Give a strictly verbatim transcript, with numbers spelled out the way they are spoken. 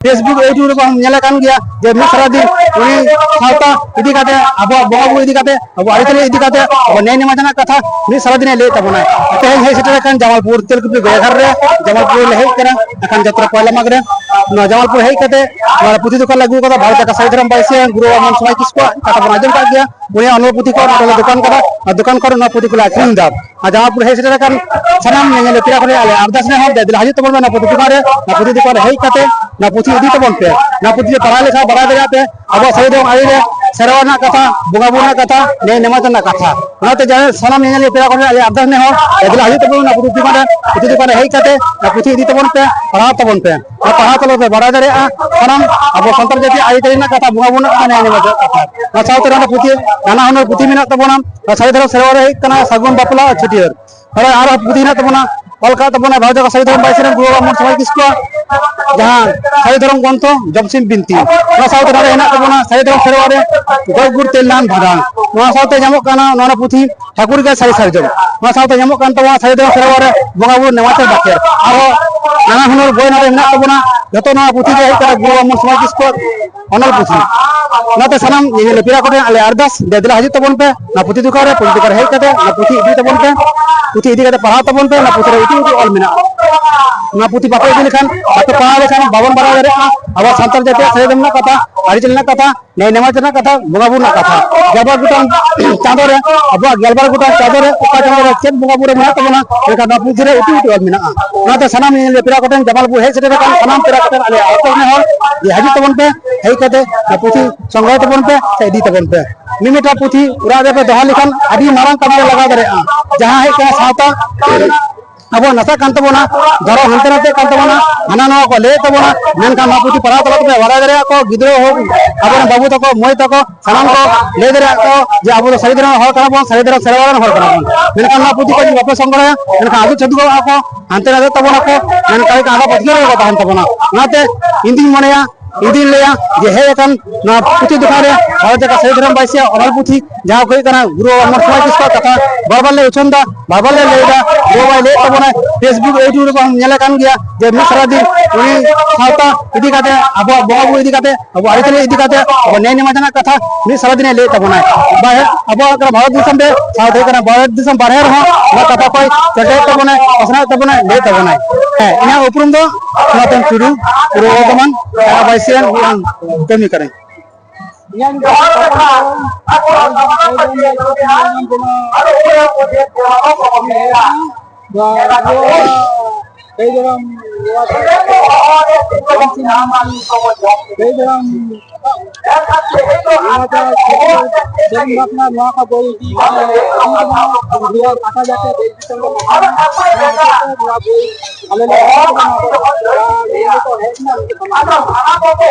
Facebook, YouTube ᱨᱮᱵᱚᱱ ᱧᱮᱞᱮ ᱠᱟᱱ ᱜᱮᱭᱟ ᱡᱮ ᱢᱤᱫ ᱥᱟᱨᱟ ᱫᱤᱱ ᱩᱱᱤ ᱥᱟᱶᱛᱟ ᱤᱫᱤ ᱠᱟᱛᱮ, ᱟᱵᱚᱣᱟᱜ ᱵᱚᱸᱜᱟ ᱵᱩᱨᱩ ᱤᱫᱤ ᱠᱟᱛᱮ, ᱟᱵᱚ ᱟᱹᱨᱤᱪᱟᱹᱞᱤ ᱤᱫᱤ ᱠᱟᱛᱮ, ᱟᱵᱚ ᱱᱮᱭ ᱱᱮᱢᱟᱪᱟᱨ ᱨᱮᱱᱟᱜ ᱠᱟᱛᱷᱟ ᱢᱤᱫ ᱥᱟᱨᱟ ᱫᱤᱱᱮ ᱞᱟᱹᱭ ᱛᱟᱵᱚᱱᱟ᱾ ᱛᱮᱦᱮᱧ ᱦᱮᱡ ᱥᱮᱴᱮᱨ ᱟᱠᱟᱱ ᱡᱟᱢᱟᱞᱯᱩᱨ ᱛᱮᱞᱠᱩᱯᱤ ᱜᱚᱭᱟᱜᱷᱟᱴ ᱨᱮ, ᱡᱟᱢᱟᱞᱯᱩᱨ ᱞᱮ ᱦᱮᱡ ᱟᱠᱟᱱᱟ᱾ ᱮᱠᱷᱟᱱ ᱡᱟᱛᱨᱟ ᱯᱚᱭᱞᱟ ᱢᱟᱜᱽ ᱨᱮ ᱱᱚᱣᱟ ᱡᱟᱢᱟᱞᱯᱩᱨ ᱦᱮᱡ ᱠᱟᱛᱮ ᱱᱚᱣᱟ ᱯᱩᱛᱷᱤ ᱫᱚᱠᱟᱱ ᱞᱮ ᱟᱹᱜᱩ ᱟᱠᱟᱫᱟ, ᱵᱷᱟᱨᱚᱛ ᱡᱟᱠᱟᱛ ᱥᱟᱹᱦᱤ ᱫᱷᱚᱨᱚᱢ ᱵᱟᱭᱥᱤᱭᱟᱹ ᱜᱩᱨᱩ ᱵᱟᱵᱟ ᱢᱚᱱ ᱥᱚᱢᱟᱡᱽ ᱠᱤᱥᱠᱩᱣᱟᱜ ᱠᱟᱛᱷᱟ ᱵᱚᱱ ᱟᱸᱡᱚᱢ ᱠᱟᱜ ᱜᱮᱭᱟ᱾ ᱩᱱᱤᱭᱟᱜ ᱚᱱᱚᱞ ᱯᱩᱛᱷᱤ ᱠᱚ ᱱᱚᱰᱮ ᱞᱮ ᱫᱚᱠᱟᱱ ᱠᱟᱫᱟ᱾ ᱟᱨ ᱫᱚᱠᱟᱱ ᱠᱚᱨᱮ ᱱᱚᱣᱟ ᱯᱩᱛᱷᱤ ᱠᱚᱞᱮ ᱟᱹᱠᱷᱨᱤᱧ ᱮᱫᱟ᱾ ᱟᱨ ᱡᱟᱢᱟᱞᱯᱩᱨ ᱦᱮᱡ ᱥᱮᱴᱮᱨ ᱟᱠᱟᱱ ᱥᱟᱱᱟᱢ ᱧᱮᱧᱮᱞᱤᱭᱟᱹ ᱯᱮᱲᱟ ᱠᱚ ᱴᱷᱮᱱ ᱟᱞᱮ ᱟᱨᱫᱟᱥ ᱱᱮᱦᱚᱨ, ᱫᱮᱞᱟ ᱦᱤᱡᱩᱜ ᱛᱟᱵᱚᱱ ᱯᱮ ᱱᱚᱣᱟ ᱯᱩᱛᱷᱤ ᱫᱚᱠᱟᱱ ᱨᱮ᱾ ᱱᱚᱣᱟ ᱯᱩᱛᱷᱤ ᱫᱚᱠᱟᱱ ᱨᱮ ᱦᱮᱡ ᱠᱟᱛᱮ ᱱᱚᱣᱟ ᱯᱩᱛᱷᱤ ᱤᱫᱤ ᱛᱟᱵᱚᱱ ᱯᱮ᱾ ᱱᱚᱣᱟ ᱯᱩᱛᱷᱤ ᱯᱟᱲᱦᱟᱣ ᱞᱮᱠᱷᱟᱱ ᱵᱟᱲᱟᱭ ᱫᱟᱲᱮᱭᱟᱜ ᱯᱮ ᱟᱵᱚᱣᱟᱜ ᱥᱟᱹᱨᱤ ᱫᱷᱚᱨᱚᱢ ᱟᱹᱨᱤ ᱨᱮ ᱥᱮᱨᱣᱟ ᱨᱮᱱᱟᱜ ᱠᱟᱛᱷᱟ, ᱵᱚᱸᱜᱟ ᱵᱩᱨᱩ ᱨᱮᱱᱟᱜ ᱠᱟᱛᱷᱟ, ᱱᱮᱭ ᱱᱮᱢᱟᱪᱟᱨ ᱨᱮᱱᱟᱜ ᱠᱟᱛᱷᱟ᱾ ᱚᱱᱟᱛᱮ ᱡᱟᱦᱟᱸᱭ ᱥᱟᱱᱟᱢ ᱧᱮᱧᱮᱞᱤᱭᱟᱹ ᱯᱮᱲᱟ ᱠᱚ ᱴᱷᱮᱱ ᱟᱞᱮ ᱟᱨᱫᱟᱥ ᱱᱮᱦᱚᱨ, ᱫᱮᱞᱟ ᱦᱤᱡᱩᱜ ᱛᱟᱵᱚᱱ ᱱᱚᱣᱟ ᱯᱩᱛᱷᱤ ᱫᱚᱠᱟᱱ ᱨᱮ, ᱯᱩᱛᱷᱤ ᱫᱚᱠᱟᱱ ᱨᱮ ᱦᱮᱡ ᱠᱟᱛᱮ ᱱᱚᱣᱟ ᱯᱩᱛᱷᱤ ᱤᱫᱤ ᱛᱟᱵᱚᱱ ᱯᱮ, ᱯᱟᱲᱦᱟᱣ ᱛᱟᱵᱚᱱ ᱯᱮ᱾ ᱱᱚᱣᱟ ᱯᱟᱲᱦᱟᱣ ᱛᱟᱞᱟ ᱛᱮ ᱵᱟᱲᱟᱭ ᱫᱟᱲᱮᱭᱟᱜᱼᱟ ᱥᱟᱱᱟᱢ ᱟᱵᱚ ᱥᱟᱱᱛᱟᱲ ᱡᱟᱹᱛᱤ ᱟᱹᱨᱤᱪᱟᱹᱞᱤ ᱨᱮᱱᱟᱜ ᱠᱟᱛᱷᱟ, ᱵᱚᱸᱜᱟ ᱵᱩᱨᱩ ᱨᱮᱱᱟᱠᱟᱛᱷᱟ, ᱱᱮᱭ ᱱᱮᱢᱟᱪᱟᱨ ᱨᱮᱱᱟᱜ ᱠᱟᱛᱷᱟ᱾ ᱚᱱᱟ ᱥᱟᱶᱛᱮ ᱱᱚᱰᱮ ᱯᱩᱛᱷᱤ, ᱱᱟᱱᱟ ᱦᱩᱱᱟᱹᱨ ᱯᱩᱛᱷᱤ ᱢᱮᱱᱟᱜ ᱛᱟᱵᱚᱱᱟ᱾ ᱥᱟᱹᱨᱤ ᱫᱷᱚᱨᱚᱢ ᱥᱮᱨᱣᱟ ᱨᱮ ᱦᱩᱭᱩᱜ ᱠᱟᱱᱟ ᱥᱟᱹᱜᱩᱱ ᱵᱟᱯᱞᱟ ᱟᱨ ᱪᱷᱟᱹᱴᱭᱟᱹᱨ᱾ ᱱᱚᱰᱮ ᱟᱨᱦᱚᱸ ᱯᱩᱛᱷᱤ ᱦᱮᱱᱟᱜ ᱛᱟᱵᱚᱱᱟ, ᱚᱞ ᱠᱟᱜ ᱛᱟᱵᱚᱱᱟ ᱵᱷᱟᱨᱚᱛ ᱡᱟᱠᱟᱛ ᱥᱟᱹᱦᱤ ᱫᱷᱚᱨᱚᱢ ᱵᱟᱭᱥᱤ ᱨᱮᱱ ᱜᱩᱨᱩ ᱵᱟᱵᱟ ᱢᱚᱱ ᱥᱚᱢᱟᱡᱽ ᱠᱤᱥᱠᱩᱣᱟᱜ, ᱡᱟᱦᱟᱸ ᱥᱟᱹᱦᱤ ᱫᱷᱚᱨᱚᱢ ᱜᱨᱚᱱᱛᱷᱚ ᱡᱚᱢᱥᱤᱢ ᱵᱤᱱᱛᱤ᱾ ᱚᱱᱟ ᱥᱟᱶᱛᱮ ᱱᱚᱰᱮ ᱦᱮᱱᱟᱜ ᱛᱟᱵᱚᱱᱟ ᱥᱟᱹᱦᱤ ᱫᱷᱚᱨᱚᱢ ᱥᱮᱨᱣᱟ ᱨᱮ ᱜᱚᱡ ᱜᱩᱨ ᱛᱮᱞ ᱱᱟᱦᱟᱱ ᱵᱷᱟᱸᱰᱟᱱ᱾ ᱱᱚᱣᱟ ᱥᱟᱶᱛᱮ ᱧᱟᱢᱚᱜ ᱠᱟᱱᱟ ᱱᱚᱣᱟ ᱯᱩᱛᱷᱤ ᱴᱷᱟᱹᱠᱩᱨ ᱜᱮ ᱥᱟᱹᱨᱤ ᱥᱟᱨᱡᱚᱢ᱾ ᱱᱚᱣᱟ ᱥᱟᱶᱛᱮ ᱧᱟᱢᱚᱜ ᱠᱟᱱ ᱛᱟᱵᱚᱱᱟ ᱥᱟᱹᱦᱤ ᱫᱷᱚᱨᱚᱢ ᱥᱮᱨᱣᱟ ᱨᱮ ᱵᱚᱸᱜᱟ ᱵᱩᱨᱩ ᱱᱮᱣᱟᱪᱟᱨ ᱵᱟᱠᱷᱮᱲ᱾ ᱟᱨᱦᱚᱸ ᱱᱟᱱᱟ ᱦᱩᱱᱟᱹᱨ ᱵᱳᱭ ᱱᱚᱰᱮ ᱢᱮᱱᱟᱜ ᱛᱟᱵᱚᱱᱟ᱾ ᱡᱚᱛᱚ ᱱᱚᱣᱟ ᱯᱩᱛᱷᱤ ᱜᱮ ᱦᱩᱭᱩᱜ ᱠᱟᱱᱟ ᱜᱩᱨᱩ ᱵᱟᱵᱟ ᱢᱚᱱ ᱥᱚᱢᱟᱡᱽ ᱠᱤᱥᱠᱩᱣᱟᱜ ᱚᱱᱚᱞ ᱯᱩᱛᱷᱤ᱾ ᱚᱱᱟᱛᱮ ᱥᱟᱱᱟᱢ ᱧᱮᱧᱮᱞ ᱯᱮᱲᱟ ᱠᱚᱴᱷᱮᱱ ᱟᱞᱮ ᱟᱨᱫᱟᱥ, ᱫᱮ ᱫᱮᱞᱟ ᱦᱤᱡᱩᱜ ᱛᱟᱵᱚᱱ ᱯᱮ ᱱᱚᱣᱟ ᱯᱩᱛᱷᱤ ᱫᱚᱠᱟᱱ ᱨᱮ, ᱯᱩᱛᱷᱤ ᱫᱚᱠᱟᱱ ᱨᱮ ᱦᱮᱡ ᱠᱟᱛᱮ ᱱᱚᱣᱟ ᱯᱩᱛᱷᱤ ᱤᱫᱤ ᱛᱟᱵᱚᱱ ᱯᱮ, ᱯᱩᱛᱷᱤ ᱤᱫᱤ ᱠᱟᱛᱮ ᱯᱟᱲᱦᱟᱣ ᱛᱟᱵᱚᱱ ᱯᱮ᱾ ᱱᱚᱣᱟ ᱯᱩᱛᱷᱤ ᱨᱮ ᱤᱛᱩ ᱤᱛᱩ ᱚᱞ ᱢᱮᱱᱟᱜᱼᱟ᱾ ᱱᱚᱣᱟ ᱯᱩᱛᱷᱤ ᱵᱟᱯᱮ ᱤᱫᱤ ᱞᱮᱠᱷᱟᱱ, ᱵᱟᱯᱮ ᱯᱟᱲᱦᱟᱣ ᱞᱮᱠᱷᱟᱱ ᱵᱟᱵᱚᱱ ᱵᱟᱲᱟᱭ ᱫᱟᱲᱮᱭᱟᱜᱼᱟ ᱟᱵᱚ ᱥᱟᱱᱛᱟᱲ ᱡᱟᱹᱛᱤᱭᱟᱜ ᱥᱟᱹᱨᱤ ᱫᱷᱚᱨᱚᱢ ᱨᱮᱱᱟᱜ ᱠᱟᱛᱷᱟ, ᱟᱹᱨᱤᱪᱟᱹᱞᱤ ᱨᱮᱱᱟᱜ ᱠᱟᱛᱷᱟ, ᱱᱮᱭ ᱱᱮᱢᱟᱪᱟᱨ ᱨᱮᱱᱟᱜ ᱠᱟᱛᱷᱟ, ᱜᱮᱞᱵᱟᱨ ᱜᱚᱴᱟᱝ ᱪᱟᱸᱫᱳ ᱨᱮ, ᱟᱵᱚᱣᱟᱜ ᱜᱮᱞᱵᱟᱨ ᱜᱚᱴᱟᱝ ᱪᱟᱸᱫᱳ ᱨᱮ ᱚᱠᱟ ᱪᱟᱸᱫᱳ ᱨᱮ ᱪᱮᱫ ᱵᱚᱸᱜᱟ ᱵᱩᱨᱩ ᱢᱮᱱᱟᱜ ᱛᱟᱵᱚᱱᱟ, ᱢᱮᱱᱠᱷᱟᱱ ᱱᱚᱣᱟ ᱯᱩᱛᱷᱤ ᱨᱮ ᱤᱛᱩ ᱤᱛᱩ ᱚᱞ ᱢᱮᱱᱟᱜᱼᱟ᱾ ᱚᱱᱟᱛᱮ ᱥᱟᱱᱟᱢ ᱧᱮᱧᱮᱞ ᱯᱮᱲᱟ ᱠᱚᱴᱷᱮᱱ, ᱡᱟᱢᱟᱞᱯᱩᱨ ᱦᱮᱡ ᱥᱮᱴᱮᱨ ᱟᱠᱟᱱ ᱥᱟᱱᱟᱢ ᱯᱮᱲᱟ ᱠᱚᱴᱷᱮᱱ ᱟᱞᱮᱭᱟᱜ ᱟᱨᱫᱟᱥ ᱱᱮᱦᱚᱨ ᱡᱮ ᱦᱤᱡᱩᱜ ᱛᱟᱵᱚᱱ ᱯᱮ, ᱦᱮᱡ ᱠᱟᱛᱮ ᱱᱚᱣᱟ ᱯᱩᱛᱷᱤ ᱥᱚᱝᱜᱨᱚᱦᱚᱭ ᱛᱟᱵᱚᱱ ᱯᱮ ᱥᱮ ᱤᱫᱤ ᱛᱟᱵᱚᱱ ᱯᱮ᱾ ᱢᱤᱢᱤᱫᱴᱟᱝ ᱯᱩᱛᱷᱤ ᱚᱲᱟᱜ ᱨᱮᱯᱮ ᱫᱚᱦᱚ ᱞᱮᱠᱷᱟᱱ ᱟᱹᱰᱤ ᱢᱟᱨᱟᱝ ᱠᱟᱹᱢᱤ ᱨᱮ ᱞᱟᱜᱟᱣ ᱫᱟᱲᱮᱭᱟᱜᱼᱟ᱾ ᱡᱟᱦᱟᱸ ᱦᱩᱭᱩᱜ ᱠᱟᱱᱟ ᱥᱟᱶᱛᱟ ᱟᱵᱚᱣᱟᱜ ᱱᱟᱥᱟᱜ ᱠᱟᱱ ᱛᱟᱵᱚᱱᱟ, ᱫᱷᱚᱨᱚᱢ ᱦᱟᱱᱛᱮ ᱱᱟᱛᱮᱜ ᱠᱟᱱ ᱛᱟᱵᱚᱱᱟ, ᱦᱟᱱᱟ ᱱᱚᱣᱟ ᱠᱚ ᱞᱟᱹᱭᱮᱫ ᱛᱟᱵᱚᱱᱟ, ᱢᱮᱱᱠᱷᱟᱱ ᱱᱚᱣᱟ ᱯᱩᱛᱷᱤ ᱯᱟᱲᱦᱟᱣ ᱛᱟᱞᱟ ᱛᱮᱯᱮ ᱵᱟᱲᱟᱭ ᱫᱟᱲᱮᱭᱟᱜᱼᱟ ᱠᱚ, ᱜᱤᱫᱽᱨᱟᱹ ᱦᱳᱠ, ᱟᱵᱚᱨᱮᱱ ᱵᱟᱹᱵᱩ ᱛᱟᱠᱚ, ᱢᱟᱹᱭ ᱛᱟᱠᱚ, ᱥᱟᱱᱟᱢ ᱠᱚ ᱞᱟᱹᱭ ᱫᱟᱲᱮᱭᱟᱜᱼᱟ ᱠᱚ ᱡᱮ ᱟᱵᱚ ᱫᱚ ᱥᱟᱹᱨᱤ ᱫᱷᱚᱨᱚᱢ ᱦᱚᱲ ᱠᱟᱱᱟ ᱵᱚᱱ, ᱥᱟᱹᱨᱤ ᱫᱷᱚᱨᱚᱢ ᱥᱮᱨᱣᱟ ᱨᱮᱱ ᱦᱚᱲ ᱠᱟᱱᱟ ᱵᱚᱱ᱾ ᱢᱮᱱᱠᱷᱟᱱ ᱱᱚᱣᱟ ᱯᱩᱛᱷᱤ ᱠᱚ ᱡᱩᱫᱤ ᱵᱟᱯᱮ ᱥᱚᱝᱜᱨᱚᱦᱚᱭᱟ, ᱢᱮᱱᱠᱷᱟᱱ ᱟᱫᱚ ᱪᱟᱹᱫᱩ ᱜᱚᱜ ᱟᱠᱚ, ᱦᱟᱱᱛᱮ ᱱᱟᱛᱮ ᱛᱟᱵᱚᱱᱟ ᱠᱚ, ᱢᱮᱱᱠᱷᱟᱱ ᱟᱫᱚ ᱯᱟᱹᱛᱭᱟᱹᱣ ᱨᱮᱜᱮ ᱠᱚ ᱛᱟᱦᱮᱱ ᱛᱟᱵᱚᱱᱟ᱾ ᱚᱱᱟᱛᱮ ᱤᱧ ᱫᱩᱧ ᱢᱚᱱᱮᱭᱟ, ᱤᱧ ᱫᱩᱧ ᱞᱟᱹᱭᱟ ᱡᱮ ᱦᱮᱡ ᱟᱠᱟᱱ ᱱᱚᱣᱟ ᱯᱩᱛᱷᱤ ᱫᱚᱠᱟᱱ ᱨᱮ ᱵᱷᱟᱨᱚᱛ ᱡᱟᱠᱟᱛ ᱥᱟᱹᱨᱤ ᱫᱷᱚᱨᱚᱢ ᱵᱟᱭᱥᱤᱭᱟ ᱚᱱᱚᱞ ᱯᱩᱛᱷᱤ, ᱡᱟᱦᱟᱸ ᱠᱚ ᱦᱩᱭᱩᱜ ᱠᱟᱱᱟ ᱜᱩᱨᱩ ᱵᱟᱵᱟ ᱢᱚᱱ ᱥᱚᱢᱟᱡᱽ ᱠᱤᱥᱠᱩᱣᱟᱜ ᱠᱟᱛᱷᱟ ᱵᱟᱨ ᱵᱟᱨ ᱞᱮ ᱩᱪᱷᱟᱹᱱ ᱮᱫᱟ, ᱵᱟᱵᱟ ᱞᱮ ᱞᱟᱹᱭ ᱮᱫᱟ, ᱜᱚ ᱵᱟᱵᱟᱭ ᱞᱟᱹᱭᱮᱫ ᱛᱟᱵᱚᱱᱟᱭ, Facebook, YouTube ᱨᱮᱵᱚᱱ ᱧᱮᱞ ᱟᱠᱟᱱ ᱜᱮᱭᱟ ᱡᱮ ᱢᱤᱫ ᱥᱟᱨᱟ ᱫᱤᱱ ᱩᱱᱤ ᱥᱟᱶᱛᱟ ᱤᱫᱤ ᱠᱟᱛᱮ, ᱟᱵᱚᱣᱟᱜ ᱵᱚᱸᱜᱟ ᱵᱩᱨᱩ ᱤᱫᱤ ᱠᱟᱛᱮ, ᱟᱵᱚ ᱟᱹᱨᱤᱪᱟᱹᱞᱤ ᱤᱫᱤ ᱠᱟᱛᱮ, ᱟᱵᱚ ᱱᱮᱭ ᱱᱮᱢᱟᱪᱟᱨ ᱨᱮᱱᱟᱜ ᱠᱟᱛᱷᱟ ᱢᱤᱫ ᱥᱟᱨᱟ ᱫᱤᱱᱮ ᱞᱟᱹᱭᱮᱫ ᱛᱟᱵᱚᱱᱟᱭ᱾ ᱵᱟᱦᱮᱨ, ᱟᱵᱚᱣᱟᱜ ᱠᱟᱱᱟ ᱵᱷᱟᱨᱚᱛ ᱫᱤᱥᱚᱢ ᱨᱮ, ᱥᱟᱶᱛᱮ ᱠᱟᱱᱟ ᱵᱷᱟᱨᱚᱛ ᱫᱤᱥᱚᱢ ᱵᱟᱨᱦᱮ ᱨᱮᱦᱚᱸ ᱱᱚᱣᱟ ᱠᱟᱛᱷᱟ ᱠᱚᱭ ᱪᱚᱨᱪᱟᱭᱮᱫ ᱛᱟᱵᱚᱱᱟᱭ, ᱯᱟᱥᱱᱟᱣᱮᱫ ᱛᱟᱵᱚᱱᱟᱭ, ᱞᱟᱹᱭᱮᱫ ᱛᱟᱵᱚᱱᱟᱭ᱾ ᱦᱮᱸ, ᱤᱧᱟᱹᱜ ᱩᱯᱨᱩᱢ ᱫᱚ ᱥᱚᱱᱟᱛᱚᱱ ᱴᱩᱰᱩ, ᱯᱩᱨᱵᱚ ᱵᱚᱨᱫᱷᱚᱢᱟᱱ ᱛᱷᱟᱱᱟ ᱵᱟᱭᱥᱤᱭᱟᱱ ᱢᱤᱫᱴᱟᱝ ᱠᱟᱹᱢᱤ ᱠᱟᱹᱱᱟᱹᱧ᱾ ᱤᱧᱟᱹᱜ ᱧᱩᱛᱩᱢ ᱫᱚ ᱥᱚᱱᱟᱛᱚᱱ ᱴᱩᱰᱩ, ᱤᱧ ᱫᱚ ᱱᱚᱣᱟ ᱱᱚᱣᱟ ᱤᱭᱟᱹ, ᱥᱟᱹᱭ ᱫᱟᱨᱟᱢ, ᱱᱚᱣᱟ ᱥᱟᱹᱭ ᱫᱟᱨᱟᱢ, ᱱᱚᱣᱟ ᱪᱟᱥ, ᱡᱚᱢ ᱵᱟᱯᱞᱟ, ᱱᱚᱣᱟ ᱠᱚ ᱵᱳᱭ ᱤᱫᱤ ᱠᱟᱛᱮ ᱟᱹᱰᱤ ᱫᱚᱢᱮ ᱵᱷᱟᱥᱟ ᱡᱟᱛᱮ ᱫᱮᱥ ᱫᱤᱥᱚᱢ ᱨᱮ ᱱᱚᱣᱟ ᱵᱳᱭ ᱟᱞᱮ ᱞᱮ ᱱᱤᱭᱟᱹ ᱠᱚ ᱦᱮᱡ ᱮᱱᱟ, ᱩᱱᱠᱩ ᱥᱟᱢᱟᱝ ᱨᱮ᱾